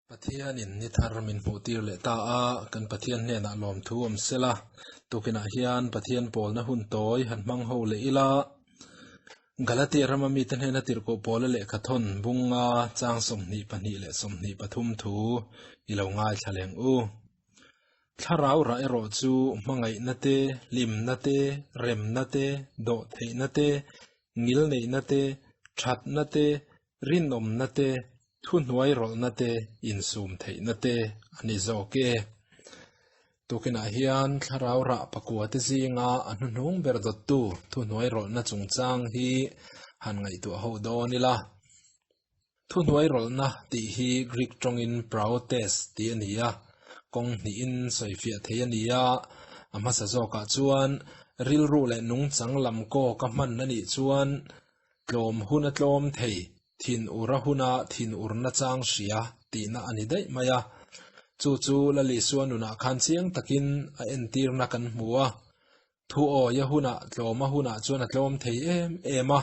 Pathianin ni thar min hmuhtir leh ta a, kan Pathian hnenah lawmthu awm sela, tukinah hian Pathian pawlna hun tawi han hmang ho leh ila, Galatia rama mite hnena tirhkoh pawla lehkha thawn bunga chang 22 leh 23 thu i lo ngaithla leng u. Thlarau rah erawh chu hmangaihna te, hlimna te, remna te, dawhtheihna te, ngilneihna te, thatna te, rinawmna te, thuhnuai rawlhna te, insum theihna te a ni zawk e. Tukinah hian thlarau rah pakua te zinga a hnuhnung ber dawttu thuhnuai rawlhna chungchang hi han ngaihtuah ho dawn ila. Thuhnuai rawlhna tih hi Greek tawngin praotes tih a ni a, kawng hnihin sawifiah thei a ni a, a hmasa zawkah chuan rilru leh nungchang lam kawka hman a nih chuan Tlawm hun a tlawm thei, thin ur a huna thin urna chang hria tihna a ni daih mai a. Chu chu Lalisua nunah khan chiang takin a entirna kan hmu a. Thu awi a hunah tlawm a hunah chuan a tlawm thei em em a,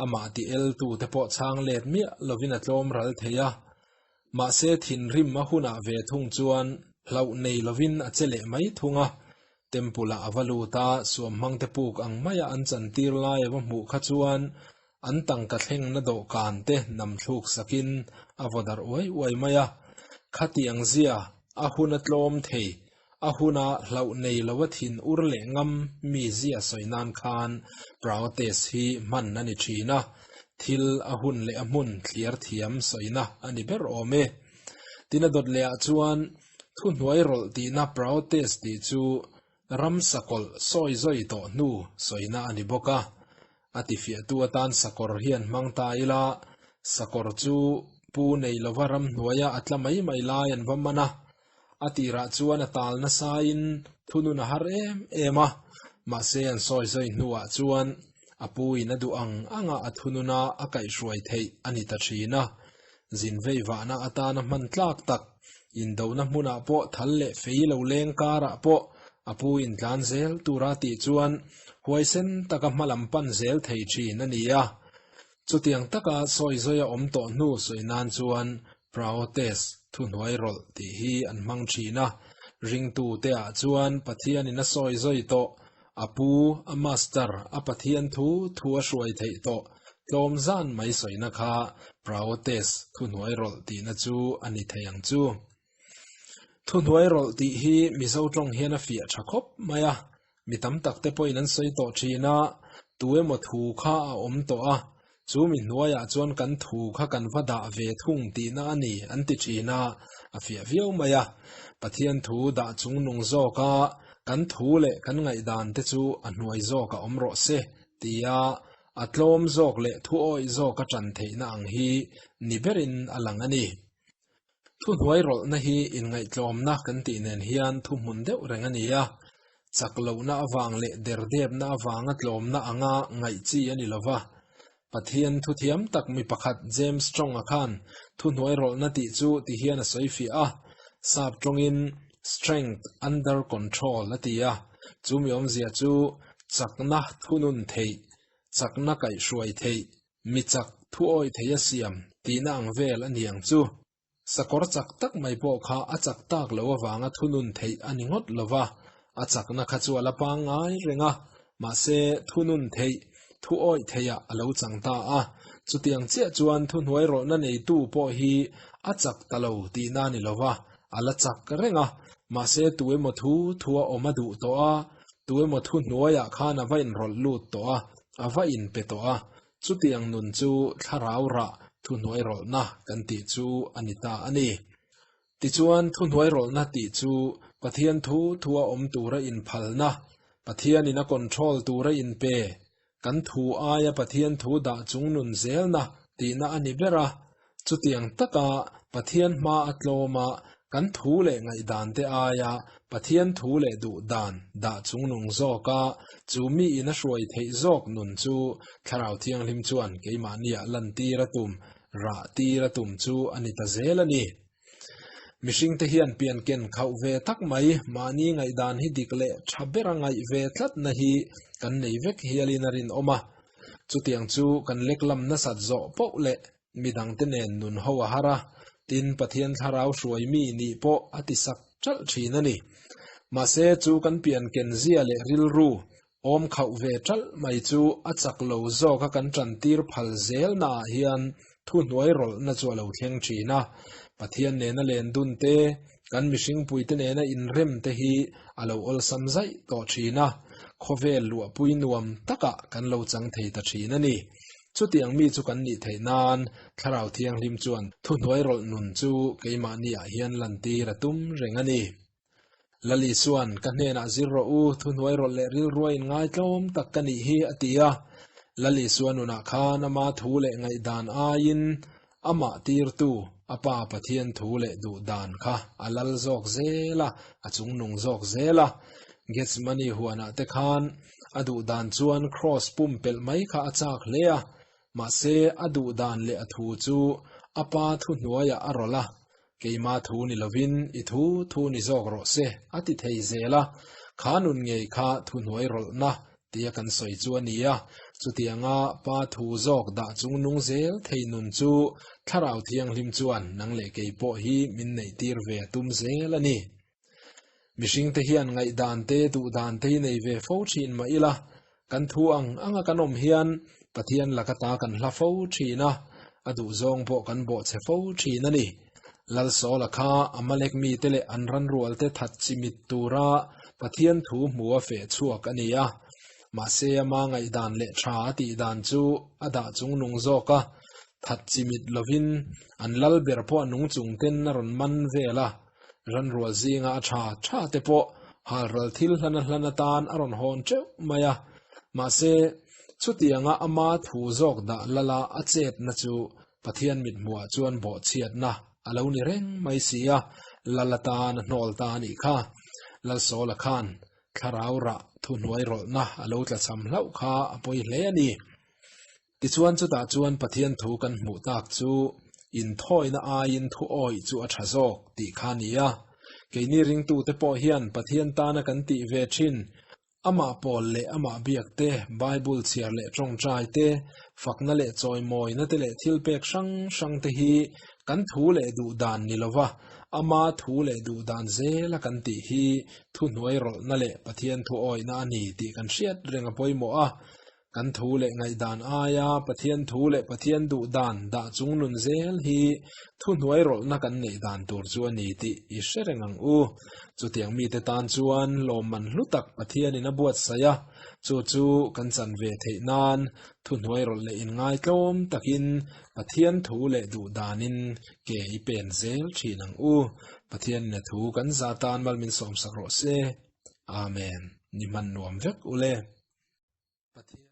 amah ti eltute pawh chhang let miah lovin a tlawm ral thei a. Mahse thinrim a hunah ve thung chuan hlauh nei lovin a che leh mai thung a. Temple ah a va lut a, suamhmangte puk ang maia an chantir lai a va hmuh kha chuan an tangka thlengna dawhkan te nam thluk sakin a vaw darh uai uai mai a. Khatiang zia a hun a tlawm thei, a huna hlauh nei lo a thin ur leh ngam mi zia sawi nan khan Praotes hi hman a ni thin a, thil a hun leh a hmun thliar thiam sawina a ni ber awm e. Tin a dawt leh ah chuan Thuhnuai rawlh tihna Praotes tih chu ram sakawlh sawi zawi tawh hnu sawina a ni bawk a. A tifiahtu atan sakawr hian hmang ta ila, sakawr chu pu nei lova ramhnuaia a tla mai mai lai an va man a. A tirah chuan a tal nasain thunun a har em em a, mahse an sawi zawi hnuah chuan a pu in a duh ang anga a thununa a kaihhruai theih a ni ta thin a. Zin vei vahna atana hman tlak tak, indona hmunah pawh thal leh fei lo leng karah pawh a pu in tlan zel tura tih chuan huaisen taka hmalam pan zel thei thin a ni a. Chutiang taka sawi zawi a awm tawh hnu sawi nan chuan Praotes, thuhnuai rawlh tih hi an hmang thin a. Ringtute ah chuan Pathianin a sawi zawi tawh, a pu, a master, a Pathian thu thu a hruai theih tawh, tlawm zan mai sawina kha Praotes, thuhnuai rawlh tihna chu a ni thei ang chu. Thuhnuai rawlh tih hi Mizo tawng hian a fiah tha khawp mai a, Mi tam tak te pawhin an sawi tawh thin a, tu emaw thu kha a awm tawh a, chu mi hnuaiah chuan kan thu kha kan va dah ve thung tihna a ni an ti thin a, a fiah viau mai a. Pathian thu dah chung nung zawk a, kan thu leh kan ngaihdan te chu a hnuai zawk a awm rawh se tia a tlawm zawk leh thu awih zawk a tan theihna ang hi ni berin a lang a ni. Thuhnuai rawlhna hi inngaihtlawmna kan tih nen hian thuhmun deuh reng a ni a, chak lohna avang leh derdepna avanga tlawmna anga ngaih chi a ni lo va. Pathian thuthiam tak mi pakhat James Strong-a khan thuhnuai rawlhna tih chu ti hian a sawi fiah a, sap tawngin strength under control a ti a, chu mi awmzia chu chakna thunun theih, chakna kaihhruai theih, Mi chak thu awih thei a siam tihna ang vel a ni ang chu. Sakawr chak tak mai pawh kha a chak tak lo avanga thunun theih a ni ngawt lo va, a chakna kha chu a la pangngai reng a, mahse thunun theih, thu awih theihah a lo chang ta a. Chutiang chiah chuan thuhnuai rawlhna neitu pawh hi a chak ta lo tihna a ni lo va, a la chak reng a, mahse tu emaw thu thua awm a duh tawh a, tu emaw thuhnuaiah khan a va inrawlh lut tawh a, A va inpe tawh a, chutiang nun chu thlarau rah thuhnuai rawlhna kan tih chu a ni ta a ni. Tichuan, thuhnuai rawlhna tih chu Pathian thu thua awm tura inphalna, Pathianin a control tura inpe, kan thu aia Pathian thu dah chung nun zelna tihna a ni ber a. Chutiang taka Pathian hma a tlawm a, kan thu leh ngaihdan te aia Pathian thu leh duh dan dah chungnung zawk a, chu mi in a hruai theih zawk nun chu Thlarau Thianghlim chuan keimahniah lantir a tum, rah tir a tum chu a ni ta zel a ni. Mihringte hian pian ken khauh ve tak mai, mahni ngaihdan hi dik leh tha bera ngaih ve tlatna hi kan nei vek hialin a rinawm a. Chutiang chu kan lek lam nasat zawh poh leh midangte nen nun ho a har a. Tin, Pathian thlarau hruai mi nih pawh a ti sak ṭalh ṭhin a ni. Mahse, chu kan pian ken zia leh rilru awm khauh ve ṭalh mai chu a chak lo zawka kan ṭantir phal zelnaah hian thuhnuai rawlhna chu a lo thleng ṭhin a. Pathian nena len dun te, kan mihringpuite nena inrem te hi a lo awlsam zaih tawh ṭhin a, khawvel luahpui nuam takah kan lo chang thei ta ṭhin a ni. Chutiang mi chu kan nih theih nan Thlarau Thianghlim chuan thuhnuai rawlh nun chu keimahniah hian lantir a tum reng a ni. Lali chuan, Ka hnenah zir rawh u, thuhnuai rawlh leh rilrua inngaitlawm tak ka nih hi, a ti a. Lali chuan nunah khan ama thu leh ngaihdan aiin amah tirtu a Pa Pathian thu leh duhdan kha a lal zawk zel a, a chungnung zawk zel a. Gethsemane huanah te khan a duhdan chuan kraws pumpelh mai kha a chak hle a, mahse a duhdan leh a thu chu a Pa thuhnuaiah a rawlh a, Keima thu ni lovin i thu thu ni zawk rawh se, a ti thei zel a. Kha nun ngei kha thuhnuai rawlhna tia kan sawi chu a ni a. Chutianga Pa thu zawk dah chung nung zel thei nun chu Thlarau Thianghlim chuan nang leh kei pawh hi min neihtir ve a tum zel a ni. Mihringte hian ngaihdan te, duhdan te hi nei ve fo thin mah ila, kan thu ang anga kan awm hian Pathian laka ta kan hla fo thin a, a duhzawng pawh kan bawhchhe fo thin a ni. Lalsawla kha Amalek mite leh an ranrualte that chimit tura Pathian thu hmu a feh chhuak a ni a. Mahse ama ngaihdan leh tha a tih dan chu a dah chungnung zawk a, that chimit lovin an lal ber pawh a nung chung ten a rawn man vel a. Ranrual zinga a tha tha te pawh halral thil hlana hlan atan a rawn hawn teuh mai a. Mahse, chutianga ama thu zawk dah lala a chetna chu Pathian mithmuhah chuan bawhchhiatna a lo ni reng mai si a, lal atan a hnawl ta a nih kha. Lalsawla khan thlarau rah thuhnuai rawlhna a lo tlachham hlauh kha a pawi hle a ni. Tichuan chutah chuan Pathian thu kan hmuh tak chu inthawina aiin thu awih chu a tha zawk tih kha a ni a. Keini ringtute pawh hian Pathian tana kan tih ve thin, amah pawl leh amah biak te, Bible chhiar leh tawngtai te, fakna leh chawimawina te leh thilpek hrang hrang te hi kan thu leh duh dan ni lova ama thu leh duh dan zela kan tih hi thuhnuai rawlhna leh Pathian thu awihna a ni tih kan hriat reng a pawimawh a. Kan thu leh ngaihdan aia Pathian thu leh Pathian duh dan dah chung nun zel hi thuhnuai rawlhna kan neih dan tur chu a ni tih i hre reng ang u. Chutiang mite tan chuan lawmman hlu tak Pathianin a buatsaih a, chu chu kan chan ve theih nan thuhnuai rawlh leh inngaitlawm takin Pathian thu leh duh danin ke i pen zel thin ang u. Pathianin a thu kan za tan mal min sawmsak rawh se. Amen. Ni hman nuam vek ule. Pathian.